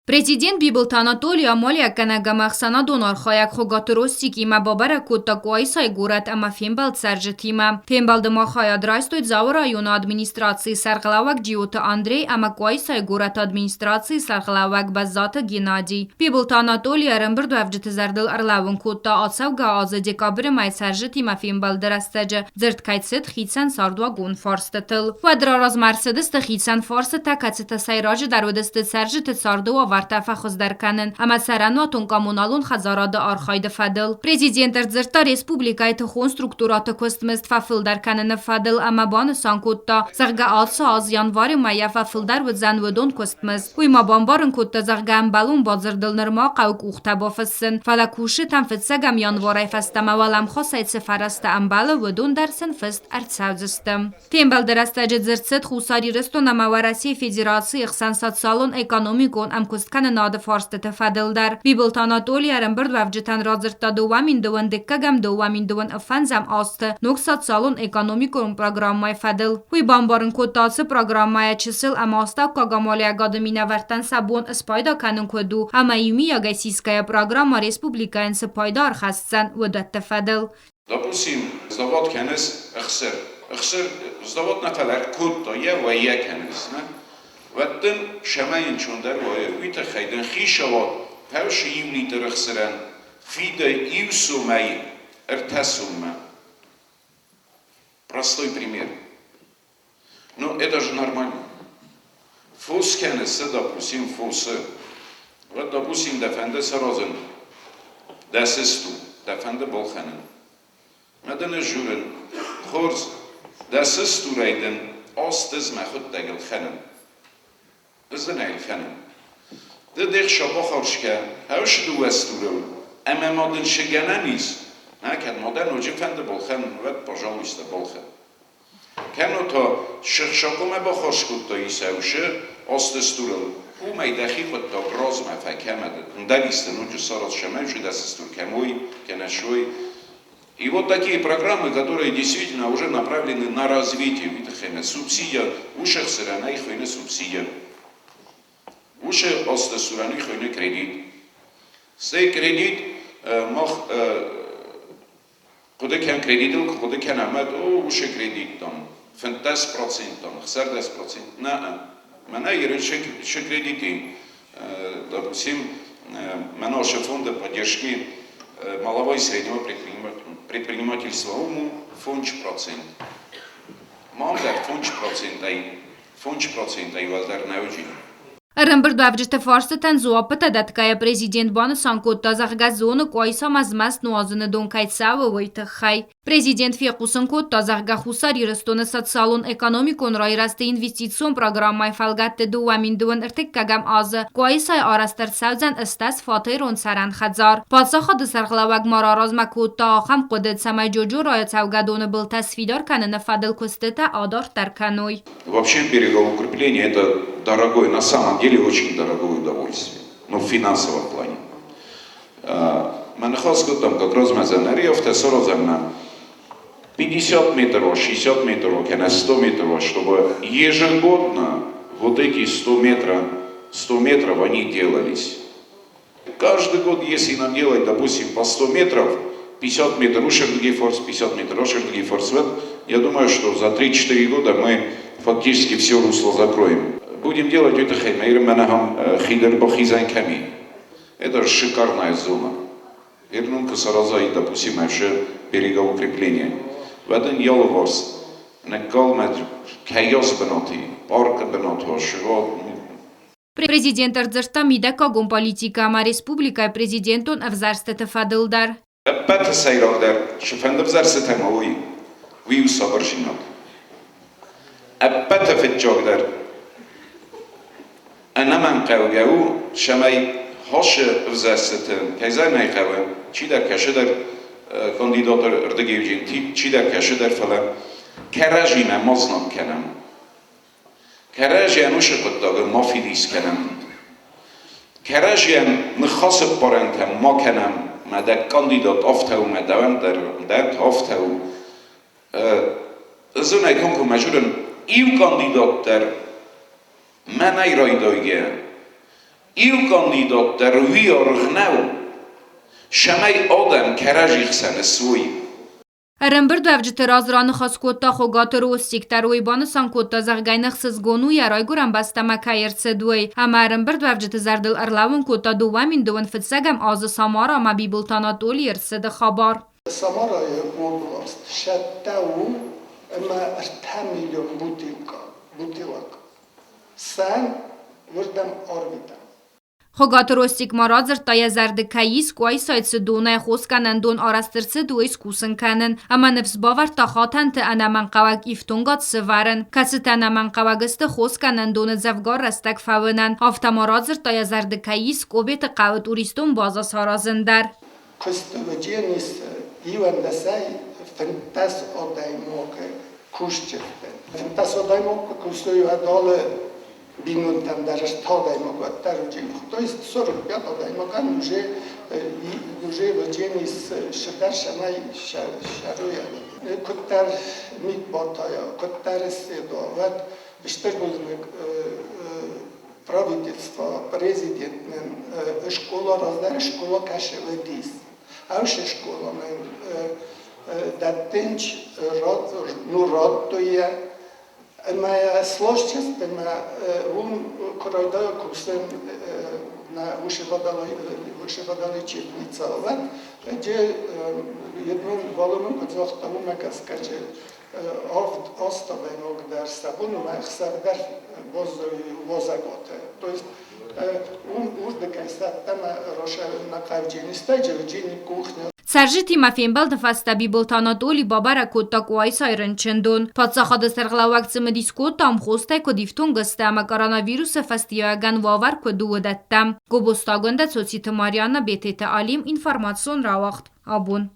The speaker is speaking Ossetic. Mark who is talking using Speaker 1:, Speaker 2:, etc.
Speaker 1: Президент Бибылты Анатоли амалиуӕггӕнӕг ӕмӕ ӕхсӕнадон архайӕг Хуыгаты Ростикимӕ бабӕрӕг кодта Къуайсайы горӕт ӕмӕ фембӕлд цӕрджытимӕ. Фембӕлды ма хайад райстой Дзауы районы администрацийы сӕргълӕууӕг Джиоты Андрей ӕмӕ Къуайсайы горӕты администрацийы сӕргълӕууӕг Бӕззаты Геннадий. Бибылты Анатоли ӕрӕмбырдуӕвджыты зӕрдыл ӕрлӕууын кодта, ацӕугӕ азы декабры мӕй цӕрджытимӕ фембӕлды рӕстӕджы дзырд кӕй цыд хицӕн цардуагон фарстытыл. Уӕд размӕ ӕрцыдысты хицӕн фарстытӕ, кӕцытӕ сӕйраджыдӕр уыдысты цӕрджыты царды уавӕртӕ фӕхуыздӕр кӕнын ӕмӕ цӕрӕнуатон-коммуналон хӕдзарады архайды фӕдыл. Президент ӕрдзырдта республикӕйы тыхон структурӕты куыстмызд фӕфылдӕр кӕныны фӕдыл ӕмӕ банысан кодта, зӕгъгӕ, ацы аз январы мӕйӕ фӕфылдӕр уыдзӕн уыдон куыстмызд. Уый ма бамбарын кодта, зӕгъгӕ, ӕмбӕлон бадзырдыл нырма хъӕуы къухтӕ бафыссын, фӕлӕ кусджытӕм фыццӕгӕм январӕй фӕстӕмӕ уӕлӕмхасӕй цы фӕрӕзтӕ ӕмбӕлы, уыдон дӕр сын фыст ӕрцӕудзысты. Фембӕлды рӕстӕджы дзырд цыд Хуссар Ирыстон ӕмӕ Уӕрӕсейы Федерацийы хсӕн социалон-экономикон ӕмкуысткӕнынады фарстыты фӕдыл дӕр. Бибылты Анатоли ӕрӕмбырдуӕвджытӕн радзырдта 2012-ӕм 2025 азты ног социалон-экономикон программӕйы фӕдыл. Уый бамбарын кодта, ацы программӕйӕ чысыл ӕмӕ астӕуккаг амалиуӕгады минӕвӕрттӕн сӕ бон спайда кӕнын куыд у ӕмӕ иумиагӕй сисгӕйӕ программӕ республикӕйӕн цы пайда ӕрхӕсдзӕн, уыдӕтты фӕдыл.
Speaker 2: Допустим, завод кӕныс ӕхсыр. Ӕхсыр завод нӕ фӕлӕ кодта, йӕ уӕййӕ кӕныс, нӕ? Уӕд дын сӕмӕ ӕнцондӕр уайы, уый тыххӕй дын хицауад хӕссы иу литр ӕхсырӕн фиды иу сомӕй ӕртӕ соммӕ. Простой пример. Ну, это же нормально. Фос кӕныс, допустим, фосы. Вот, допустим, дӕ фӕнды саразын дӕ сысту, дӕ фӕнды балхӕнын. Мӕ дын ӕз журын, хорз, дӕ сыстурӕй дын астыз мӕ хуыддӕг ӕлхӕнын. Ызын ӕлхӕнын. Ды де хсӕ бахарскӕ, хӕусы дыууӕ стурыл, ӕмӕ ма дын шы гӕнӕн ис? Нӕ, кӕд ма дӕ ноджы фӕнды балхӕнын, уӕд, пожалуйста, балхӕн. Кӕннод та сыхсакомӕ баххуыс кодта Исӕусы асты стурыл, уымӕй дӕхи хъуыддаг размӕ фӕкӕмӕ ӕндӕр исты ноджы сараз сӕмӕусы дӕ цы стур кӕм уой, кӕнӕ суой. И вот такие программы, которые действительно уже направлены на развитие уый субсидия, ушехсырӕнӕй хуыйны субсидия. Уыцы азты цурӕн хуыйны кредит. Стӕй кредит мах Хъуыды кӕн кредитыл, куы хъуыды кӕнӕм, уӕд о, уыцы кредит, там, 15%, там, 60%. Нӕ, мӕнӕ ерын шы кредити, допустим, мӕнӕ шы фонды поддержки малого и среднего предпринимательства у 5%. Мам дӕр 5%-ӕй 5%-ӕй уӕлдӕр нӕ уыди.
Speaker 1: Ӕрӕмбырдуӕвджыты фарстытӕн дзуаппытӕ дӕтгӕйӕ президент банысан кодта, зӕгъгӕ, зоны Къуайсамӕ змӕст нуазыны дон кӕй цӕуы, уый тыххӕй. Президент фехъусын кодта, зӕгъгӕ, Хуссар Ирыстоны социалон-экономикон райрӕзты инвестицион программӕйы фӕлгӕтты 2023 азы Къуайсайы арӕзт ӕрцӕудзӕн 80 фатерон цӕрӕн хӕдзар. Паддзахады сӕргълӕууӕг ма раразмӕ кодта ахӕм хъуыды, цӕмӕй Джоджорайы цӕугӕдоны былтӕ сфидар кӕныны фӕдыл куыстытӕ адарддӕр кӕной.
Speaker 2: Вообще берегоукрепление – это дорогое, на самом деле очень дорогое удовольствие, но в финансовом плане. Мӕ ныхас кодтам как раз мӕ афтӕ саразӕм на 50 метров, 60 метров, кӕнӕ 100 метров, чтобы ежегодно вот эти 100 метров, 100 метров они делались. Каждый год, если нам делать, допустим, по 100 метров, 50 метров Ушердгейфорс, 50 метров Ушердгейфорс, я думаю, что за 3-4 года мы фактически все русло закроем. Будем делать это Хидер. Это же шикарная зона. Вернунка сараза допустим, вообще берегоукрепление. Веден ялыварс, ныккалмӕ кӕйас бынаты, паркы бынаты,
Speaker 1: Президент ӕрдзырдта мидӕггагон политикӕ ӕмӕ республикӕйы президентон ӕвзӕрстыты фӕдыл дӕр.
Speaker 2: Ӕппӕты сӕйрагдӕр цы фӕнды ӕвзӕрстытӕ ма уой, уый у сабырдзинад. Ӕппӕты фыццагдӕр ӕнӕмӕнгхъӕугӕ у, цӕмӕй хӕсы ӕвзӕрстыты, кӕй зӕгъын ӕй хъӕуы, чидӕр кӕцыдӕр кандидаты рдыгӕй чидӕр кӕцыдӕр, фӕлӕ кӕрӕдзимӕ ма знаг кӕнӕм. Кӕрӕдзийӕн уыцы хъуыддагыл ма фидис кӕнӕм. Кӕрӕдзийӕн ныхасӕппарӕнтӕ ма кӕнӕм, мӕ дӕ кандидат афтӕ у, мӕ дӕуӕн дӕр афтӕ у. Ӕз ын ӕй комкоммӕ зонын, иу кандидат дӕр мӕнӕй райдайгӕ. Иу кандидат дӕр уый аргъ нӕу, цӕмӕй адӕм кӕрӕдзи хсӕн суой.
Speaker 1: Ӕрӕмбырдуӕвджыты раз раныхас кодта Хуыгаты Ростик дӕр. Уый банысан кодта, зӕгъгӕ, йын ӕхсызгон у, йӕ райгуырӕн бӕстӕмӕ кӕй ӕрцыд, уый. Ӕмӕ ӕрӕмбырдуӕвджыты зӕрдыл ӕрлӕууын кодта 2005 азы Самара ӕмӕ Бибылты Анатолийы ӕрцыды хабар.
Speaker 3: Самарайы област сӕттӕ у ӕмӕ 3 миллион бутылок сӕн уырдӕм арвитӕм.
Speaker 1: Хуыгаты Ростик ма радзырдта, йӕ зӕрды кӕй ис Къуайсайы цы донӕй хосгӕнӕндон арӕзт ӕрцыд, уый скусын кӕнын ӕмӕ ныфс бавӕрдта хатӕнты ӕнӕмӕнгхъӕуӕг ифтонгад сӕвӕрын, кӕцытӕ ӕнӕмӕнгхъӕуӕг сты хосгӕнӕндоны дзӕвгар рӕстӕг фӕуынӕн. Афтӕ ма радзырдта, йӕ зӕрды кӕй ис Къобеты хъӕуы туристон базӕ саразын дӕр.
Speaker 3: Куысты уыдис 21-ӕй 15 адӕймаги кусджытӕ. 15 адӕймаг куыстой уӕд алы бинонтӕм дӕр ӕртӕ адӕймаг уӕддӕр уыди. То есть 45 адӕймагӕн уже уыдис сыдӕр сӕмӕй сӕруйӕ. Куыддӕр мит батайа, куыддӕр ссыда, уӕд стыр бузныг правительство, президентнӕн школа раздӕр школа кӕсы уыдис. Ӕвсе школамӕ дӕттынч ну радтой йӕ ӕмӕ сложность ӕмӕ уым куы райдайа кусын на вышивала лечебница, уӕд где едном валомын куыд загъта, уымӕ гӕсгӕ авд аст адӕймаг дӕр сӕ бон ӕмӕ ӕхсӕв дӕр уазӕгуаты. То есть уым уырдыгӕй цӕттӕмӕ на хъавджинистӕй джевджини кухня.
Speaker 1: Цӕрджытимӕ фембӕлды фӕстӕ Бибылты Анатоли бабӕрӕг кодта Къуайсайы рынчындон. Паддзахады сӕргълӕууӕг цымыдис кодта, ӕмхостӕй куыд ифтонг сты ӕмӕ коронавирусы фӕстиуӕгӕн уавӕр куыд у, уыдӕттӕ. Гобозты Агуындӕ, Цоциты Марианна, Бететы Алим, информацион рауагъд. Абон.